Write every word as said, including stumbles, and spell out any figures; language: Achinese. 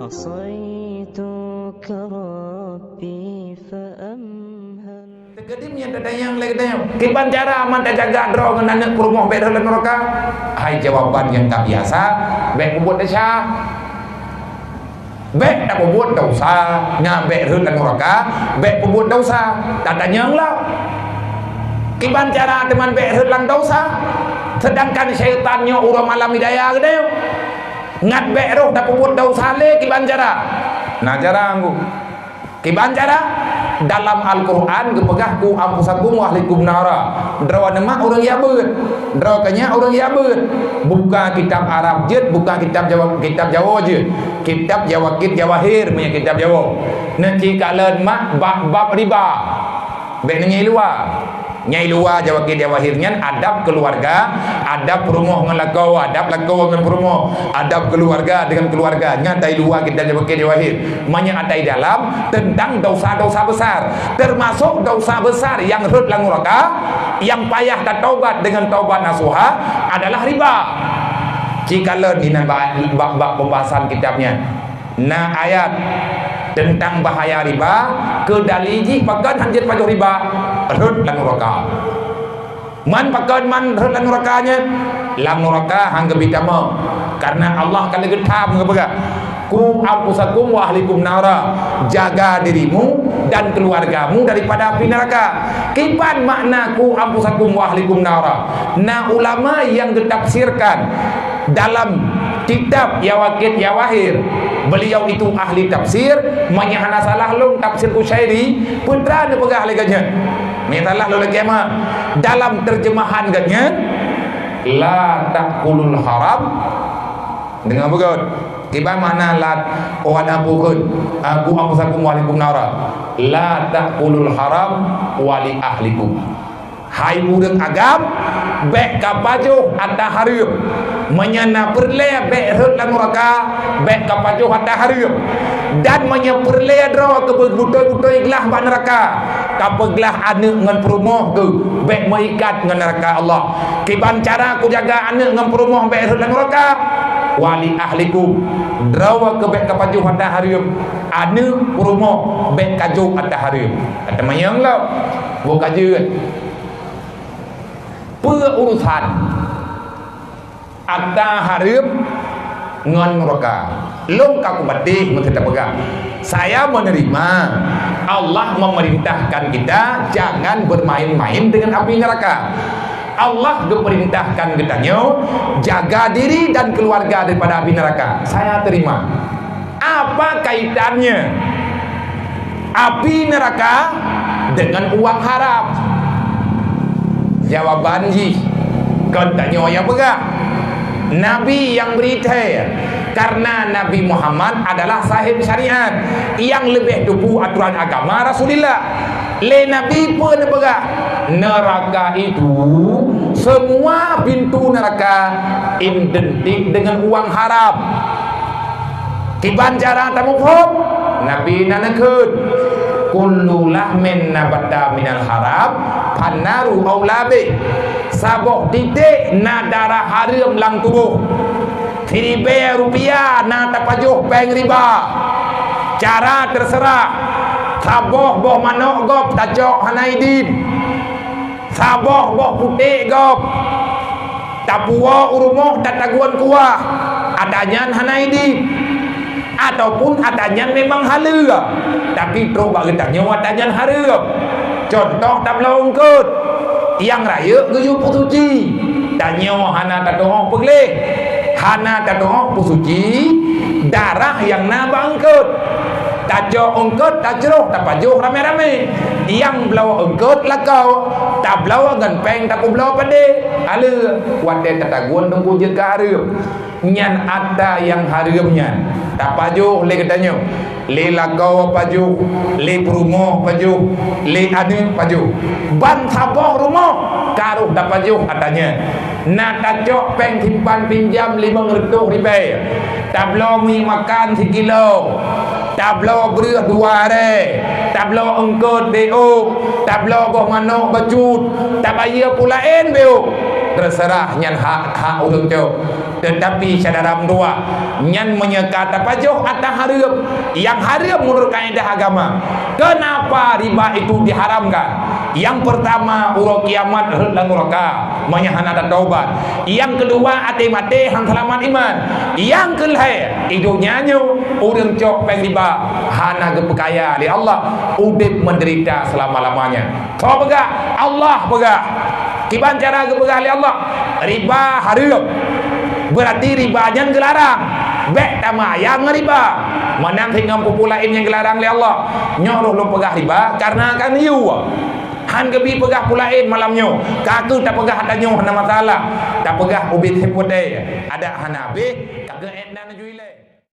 عصيتك ربي فأمهل. Teukeudi meunyoe tatanyong lé geutanyoe, kiban cara man tajaga droe ngon aneuk peurumoh bék rhot lam nuraka? Hai jawaban nyang ka biasa, bék peubuet desya. Bék tapeubuet desya, nyan bék rhot lam nuraka, bék peubuet desya. Tatanyong lom, kiban cara teuma bék rhot lam desya? Seudangkan syaitan nyoe uroe malam hidaya geutanyoe. Ngat bék roh tapeubuet desya lé kiban cara. Na cara anggô. Kiban cara? Dalam Al-Qur'an geupeugah, "Qu anfusakum wa ahlikum nara." Droe neuh mak ureuëng jak beuet. Droe keuh nyak ureuëng jak beuet. Buka kitab Arab jeuet, buka kitab Jawa, kitab Jawoe jeuet. Kitab Jawakit Jawahir meunyoe kitab Jawoe. Neuh ci kalon mak bab-bab riba. Bék neungieng luwa. Nyang i luwa Jawakit Jawahir nyan adab keuluwarga, adab peurumoh ngon lakoe, adab lakoe ngon peurumoh, adab keuluwarga deungon keuluwarga. Nyan ata i luwa kitab Jawakit Jawahir. Meunyoe ata i dalam teuntang desya-desya besar, teumasok desya besar nyang rhot lam nuraka, nyang payah tatobat deungon tobat nasuha adalah riba. Ci kalon inan bak, bak, bak pembahasan kitab nyan. Na ayat teuntang bahaya riba, keu dali jih pakon hanjeuet pajoh riba, rhot lam nuraka. Man pakon man rhot lam nuraka nyan? Lam nuraka han geubi tamong, kareuna Allah ka lheueh geutham geupeugah, "Qu anfusakum wa ahlikum nara," jaga dirimu dan keluargamu daripada api neraka. Kiban makna "Qu anfusakum wa ahlikum nara"? Na ulama nyang geutafsirkan dalam kitab Yawaqit Yawahir, beliau itu ahli tafsir, meunyoe hana salah lôn tafsir Qusyairi, peue teuma neupeugah lé gobnyan. Meunyoe salah lôn lakée meu'ah. Dalam terjemahan gobnyan, "La ta'kulul haram." Deungoe beugôt. Kiban makna la, oh, ana bukon, aku anfusakum wa ahlikum nara. "La ta'kulul haram wa li ahlikum." Hai ureuëng agam, bék ka pajoh ata hareuem. Meunyoe na peureulée bék rhot lam nuraka, bék ka pajoh ata hareuem. Dan meunyoe peureulée droe keu beutôi-beutôi glah bak nuraka, ka peuglah aneuëk ngon peurumoh keuh bék meuikat ngon nuraka Allah. Kiban cara kujaga aneuëk ngon peurumoh bék rhot lam nuraka? "Wa li ahlikum." Droe keuh bék ka pajoh ata hareuem, aneuëk peurumoh bék ka joh ata hareuem. Ka teumanyong lom, boh ka jeuet. Peue urusan ata hareuem ngon nuraka? Lôn ka kupatéh meuseuti peugah, saya menerima Allah memerintahkan kita jangan bermain-main dengan api neraka. Allah geuperintahkan geutanyoe jaga diri dan keluarga daripada api neraka. Saya terima. Apa kaitannya api neraka dengan uang haram? Jawaban jih, kon tanyoe nyang peugah. Nabi nyang bri thèe, karena Nabi Muhammad adalah sahib syariat nyang leubeh teupeu aturan agama Rasulullah. Lé Nabi peue neupeugah? Neraka itu, semua pintu neraka identik dengan uang haram. Kiban cara tamuphom? Nabi na neukheun, "Kullu lahmin nabata minal haram, fannaru aula bih." Saboh titék na darah hareuem lam tuboh. Siribée rupiah na tapajoh péng riba. Cara teuseurah, saboh boh manok gob tacok hana idin. Saboh boh puték gob tapuwoe u rumoh tatagun kuah, ata nyan hana idin. Ataupun ata nyan memang haleue, tapi trok bak geutanyoe ata nyan hareuem. Cuntoh tabloe eungkôt, nyang rayeuk geuyue peusuci. Tanyoe hana tatu'oh peugleh, hana tatu'oh peusuci darah nyang na bak eungkôt. Tacok eungkôt tacroh tapajoh ramé-ramé. Nyang bloe eungkôt lakoe, tabloe ngon péng tapeubloe padé. Haleue, watée tatagun teungku jeuet keu hareuem. Nyan ata nyang hareuem nyan tapajoh lé geutanyoe, lé lakoe pajoh, lé peurumoh pajoh, lé aneuëk pajoh. Ban saboh rumoh ka rhoh tapajoh ata nyan. Na tacok péng simpan pinjam limong reutôh ribée, tabloe minyeuk makan sikilo, tabloe breueh dua aré, tabloe eungkôt beuôk, tabloe boh manok bacut, tabayeue peue laén beuôk. Teuseurah nyan hak-hak ureuëng cok. Teutapi syedara meutuwah, nyan meunyoe ka tapajoh ata hareuem, nyang hareuem meunurot kaedah agama. Keunapa riba itu diharamkan? Nyang peurtama, uroe kiamat rhot lam nuraka, meunyoe hana tatobat. Nyang keudua, até maté han seulamat iman. Nyang keulhée, i donya nyoe ureuëng cok péng riba hana geupeukaya lé Allah, udeb meudeurita seulama-lamanya. Soe peugah? Allah peugah. Kiban cara geupeugah lé Allah, riba hareuem. Beurati riba nyan geularang. Bék tamayang ngon riba. Meunan cit ngon peue-peue laén nyang geularang lé Allah. Nyoe roh lôn peugah riba kareuna ka neuyue. Han geubi peugah peue laén malam nyoe. Ka kheueh tapeugah ata nyoe hana masalah. Tapeugah ubit sép watée. Adak hana habéh, ka geuék nan ju ilée.